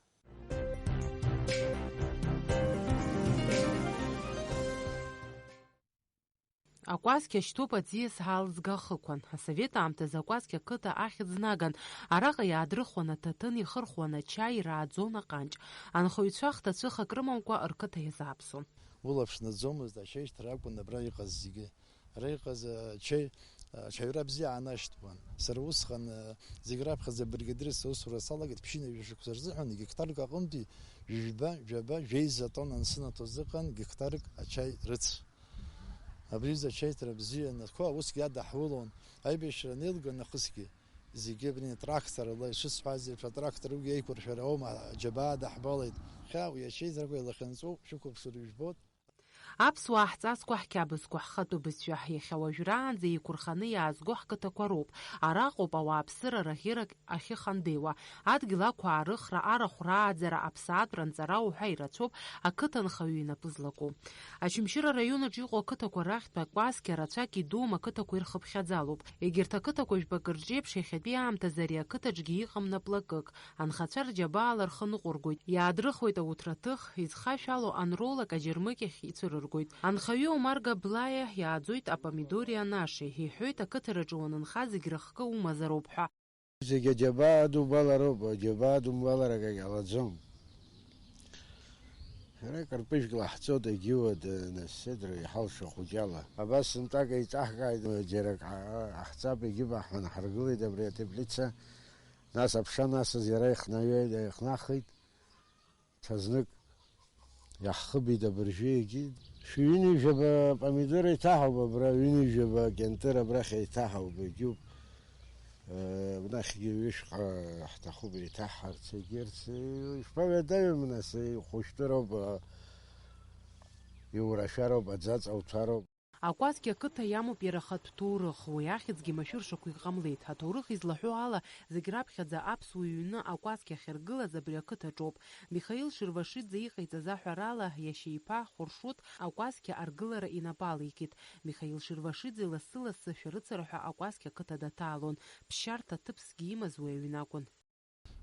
Акәасқьа шьҭоуп аӡиас аалӡга ахықәан. Асовет аамҭазы Акәасқьа ақыҭа ахьӡ наган. Араҟа иаадрыхуан аҭаҭын, ихырхуан ачаи, ирааӡон аҟанҷ. Анхаҩцәа хҭацәыхак рымамкәа рқыҭа иазааԥсон. Улаԥш наӡомызт, ачаишьҭра акәын абра иҟаз зегьы. Ара иҟаз, ачаи, ачаҩра бзиа аанашьҭуан. Сара усҟан, зегь раԥхьаӡа абригадир сусура салагеит, ԥшьынҩажәа шықәса рзыҳәан гектарк аҟынтәи ҩба, ҩаба, жәеиза тонна ансынаҭоз ыҟан гектарк ачаи рыцә. Абри аҩыза ачаиҭра бзиа анатәқәа усгьы иадаҳулон, аибашьра анеилга нахысгьы, зегьы абри атракторла ишысҳәаз еиԥш, атрактор уигьы еиқәыршәара аума, аџьабаа даҳбалеит. Хьаа, уи ачаиҭрақәа илахьынҵоуп, шәықәыԥшыр ижәбоит. Аԥсуаа ҳҵасқәа, ҳқьабзқәа, ҳхатәы бызшәа, иахьа уажәраанӡа еиқәырханы иаазго ҳқыҭақәа роуп. Араҟоуп ауааԥсыра раӷьырак ахьыхандеиуа, адгьыл ақәаарыхра, арахә рааӡара, аԥсаатә ранҵара уҳәа ирацәоуп ақыҭанхаҩы инапы злаку. Очамчыра араион аҿы иҟоу ақыҭақәа рахьтә акәасқьа рацәак идуум, ақыҭақәа ирхыԥхьаӡалоуп. Егьырҭ ақыҭақәа жәбак рҿеиԥш иахьатәи аамҭазы ари ақыҭаҿгьы иҟам наплакык. Анхацәа рџьабаала рхы ныҟәыргоит, иаадрыхуеит ауҭраҭых, изхашәало анролак аџьармыкьахь ицәырыргоит. ргоит. Анхаҩы Омар Габлаиа иааӡоит апомидори анашеи, иҳәоит, ақыҭараҿы уанынха зегь рыхкы умазароуп ҳәа. Зегь аџьабаа дубалароуп, аџьабаа думбалар акагь ҟалаӡом. Ҳара кырпыжәк лаҳҵоит, егьиуа днасыдра иҳалшо хәыҷала. Абас сынтәак еиҵаҳкааит, џьара акы ҟаҳҵап, егьибаҳҳәан, ҳаргылеит абри атеплица. Нас аԥша насыз иара ихнаҩеит, ихнахит. Ҽазнык иаҳхыбит абыржәы егьи. Шәи ҩынҩажәаба помидор еиҭаҳауп абра, ҩынҩажәаба кьантыр абрахь еиҭаҳауп, егьуп. Э, нахьгьы ҩышҟа ҳҭахуп еиҭаҳҳарц, егьырҭ, э, ишԥаҩадаҩым, нас, ихәышәтәыроуп, э, иурашәароуп, аӡаҵа уҭароуп. Акәасқьа ақыҭа иамоуп иара ахатә ҭоурых, уи ахьӡгьы машәыршақәа иҟамлеит. Аҭоурых излаҳәо ала, зегь раԥхьаӡа аԥсуа ҩны акәасқьа ахьаргылаз абри ақыҭаҿоуп. Михаил Шервашиӡе иҟаиҵаз аҳәарала, иашьа иԥа Хәыршуҭ акәасқьа аргылара инапы алеикит. Михаил Шервашиӡе лассы-лассы шәарыцара ҳәа акәасқьа ақыҭа даҭаалон. Ԥсшьарҭа ҭыԥсгьы имаз уи аҩны акәын.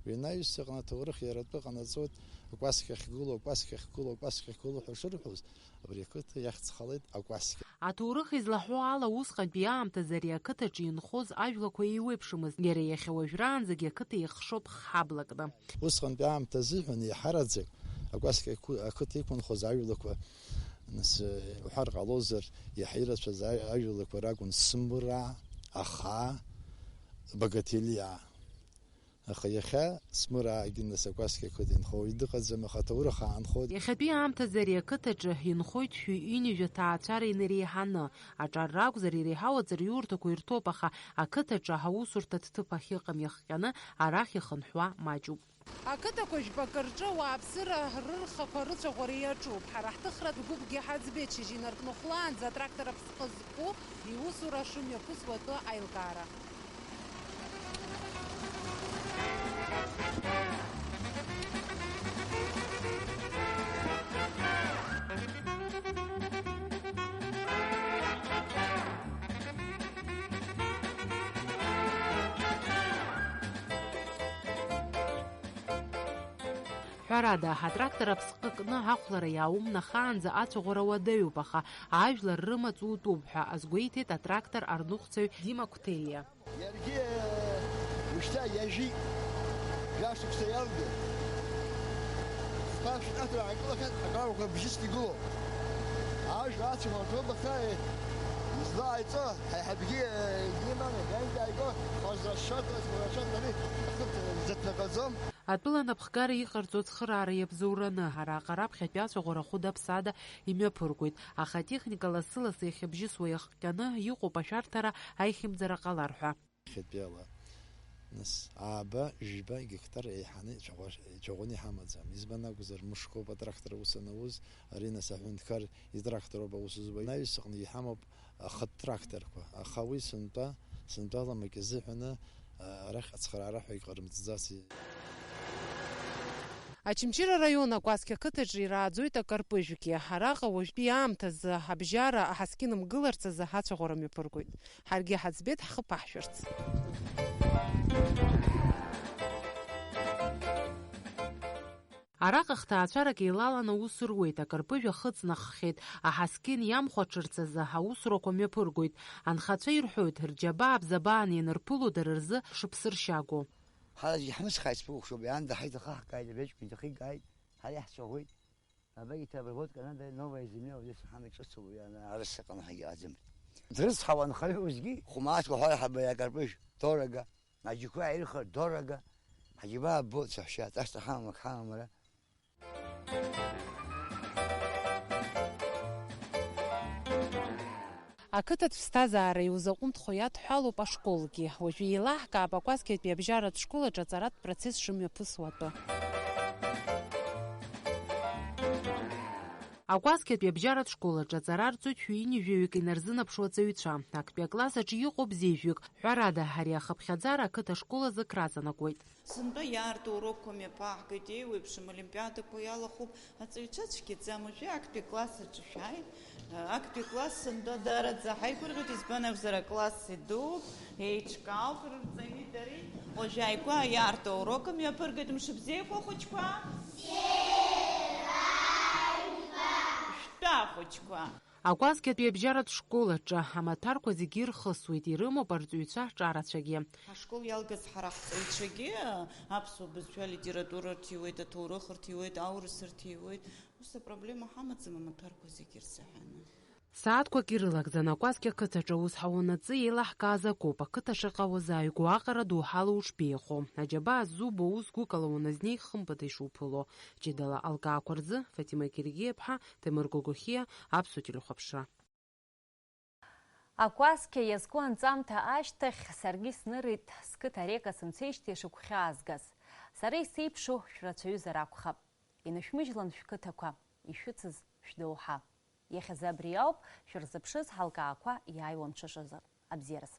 Уи анаҩс аҟны аҭоурых иара атәы ҟанаҵоит, акәасқьа ахьгылоу, акәасқьа ахьгылоу, акәасқьа ахьгылоу ҳәа шырҳәоз, абри ақыҭа иахьӡхалеит акәасқьа. Аҭоурых излаҳәо ала, усҟантәи аамҭазы ари ақыҭаҿы инхоз ажәлақәа еиуеиԥшымызт, иара иахьа уажәраанӡагьы ақыҭа ихшоуп х-ҳаблакны. Усҟантәи аамҭа азыҳәан еиҳараӡак акәасқьа ақы-, ақыҭа иқәынхоз ажәлақәа, нас, уҳәар ҟалозар, иаҳа ирацәаз а-, ажәлақәа ракәын Смыраа, Ахаа, Багаҭелиаа. Аха иахьа Смыраагьы нас акәасқьа ақыҭа инхо уаҩ дыҟаӡам, аха аҭоурых аанхоит. Иахьатәи аамҭазы ари ақыҭаҿы инхоит шәи ҩынҩажәа ҭаацәара инареиҳаны. Аҿар ракәзар, иреиҳау аӡырҩурҭақәа ирҭоуп, аха ақыҭаҿы аусурҭа ҭыԥ ахьыҟам иахҟьаны арахь ихынҳәуа маҷуп. Ақыҭақәа жәпакы рҿы ауааԥсыра рырхақәа рыцәаӷәара иаҿуп. Ҳара ҳҭыхратә гәыԥгьы ҳаӡбеит шьыжь инаркны хәлаанӡа атрактор аԥсҟы зқәу иусура шымҩаԥысуа атәы аилкаара. Ҳәарада, атрактор аԥсҟы кны ахәлара иааумнахаанӡа ацәаӷәара уадаҩуп, аха ажәлар рымаҵ утәуп ҳәа азгәеиҭеит атрактор арныҟәцаҩ Дима Қәҭелиа. Иаргьы, э, ушьҭа иажәит, жәашықәса иалга. Хԥа шәҟәаҭра аанкылахьан, аграуақәа бжьысны игылоуп. Ажәа ацәаӷәарҭоуп, аха, э, излааиҵо, ҳаиҳабгьы, э, диманы, иааиго, хазрашьоит, хазрашьоит, ари, ахы, э, зыҭнаҟаӡом. Атәыла анапхгара иҟарҵо ацхыраара иабзоураны, араҟа раԥхьатәи ацәаӷәара хәыда-ԥсада имҩаԥыргоит, аха атехника лассы-лассы иахьыбжьысуа иахҟьаны иҟоуп ашәарҭара аихьымӡара ҟалар ҳәа. Иахьатәиала, нас, ааба, жәба гектар еиҳаны ицәаӷәа-, ицәаӷәаны иҳамаӡам. Избан акәзар, мышкоуп атрактор аус анауз, ари, нас, аҳәынҭқар итрактороуп аус зуа. Анаҩс аҟны иҳамоуп ахатә тракторқәа, аха уи сынтәа, сынтәала макьазыҳәаны, а, арахь ацхыраара ҳәа икрымҵӡаци. Очамчыра араион Акәасқьа ақыҭаҿы ирааӡоит акарпыжәгьы. Араҟа уажәтәи аамҭазы абжьара аҳаскьын мгыларц азы ацәаӷәара мҩаԥыргоит. Ҳаргьы ҳаӡбеит ҳхы ԥаҳшәарц. Араҟа хҭаацәарак еилаланы аус руеит, акарпыжә ахы ҵнаххьеит, аҳаскьын иамхәаҽырц азы аусурақәа мҩаԥыргоит. Анхацәа ирҳәоит, рџьабаа бзабаан ианырԥыло дара рзы шыԥсыршьагоу. Ҳара зегьы ҳмыцхааит сбыкәыхшоуп, иаанда ҳаиҭахаҳкааит, абеиаҵәҟьа иҭахигааит, ҳара иаҳцәаӷәеит. Обогите обработка надо, новая земля, вот здесь ҳамаҿыцуп, иа-, арысҭа ҟамҳагьы аӡым. Дрыцҳауа анхаҩы усгьы, хәмаҷк уҳәар ҳабаҩ акарпыжә, дорого. Аџьықәреи аирхыр дорого, ҳаџьабаа ббоит, саҳәшьа, ҵасра ҳамам, ак ҳамам ара. Ақыҭатә ԥсҭазаара иузаҟәымҭхо иадҳәалоуп ашколгьы. Уажәы еилаҳкаап Акәасқьатәи абжьаратә школ аҿы аҵаратә процесс шымҩаԥысуа атәы. Акәасқьатәи абжьаратә школ аҿы аҵара арҵоит шәи ҩынҩажәаҩык инарзынаԥшуа аҵаҩцәа. Актәи акласс аҿы иҟоуп зежәҩык. Ҳәарада, ари ахыԥхьаӡара ақыҭа ашкол азы краҵанакуеит. Сынтәа иаарту урокқәа мҩаԥаҳгоит, еиуеиԥшым олимпиадақәа иалахәуп. Аҵаҩцәа цәгьаӡам, уажәы актәи акласс аҿы шәааит. Актәи акласс сынтәа даараӡа ҳаигәырӷьоит, избан акәзар, акласс идууп, еиҿкаауп, рырҵаҩи дареи. Уажәы ааигәа иаарту аурок мҩаԥыргоит, мшыбзиақәа, ахәыҷқәа! Шәтәа! Акәасқьатәи абжьаратә школ аҿы амаҭәарқәа зегьы ирхысуеит, ирымоуп арҵаҩцәа ҿарацәагьы. Ҳашкол иалгаз ҳара ҳҵаҩцәагьы аԥсуа бызшәа, алитература рҭиуеит, аҭоурых рҭиуеит, аурыс рҭиуеит. Ус апроблема ҳамаӡам амаҭәарқәа зегьы рзыҳәан. Сааҭқәак ирылагӡан акәасқьа қыҭаҿы аус ҳауанаҵы еилаҳкааз акоуп, ақыҭа шаҟа уазааигәоу аҟара доуҳала уҽԥеихо. Аџьабаа ззубо аус гәыкала уаназнеи хымԥада ишуԥыло. Ҷыдала алкаақәа рзы Фатима Гергиаԥҳа, Ҭемыр Гогохиа, Аԥсуа телехәаԥшра. Акәасқьа иазку анҵамҭа ашьҭахь саргьы снырит, сқыҭа Река сымцеижьҭеи шыгәхьаазгаз. Сара исеиԥшу шәрацәаҩызар акәхап. Инышәмыжьлан шәқыҭақәа, ишәыцыз шәдоуҳа. Иахьазы абри ауп шәырзыԥшыз ҳалкаақәа иааиуа мҽышазы. Абзиараз.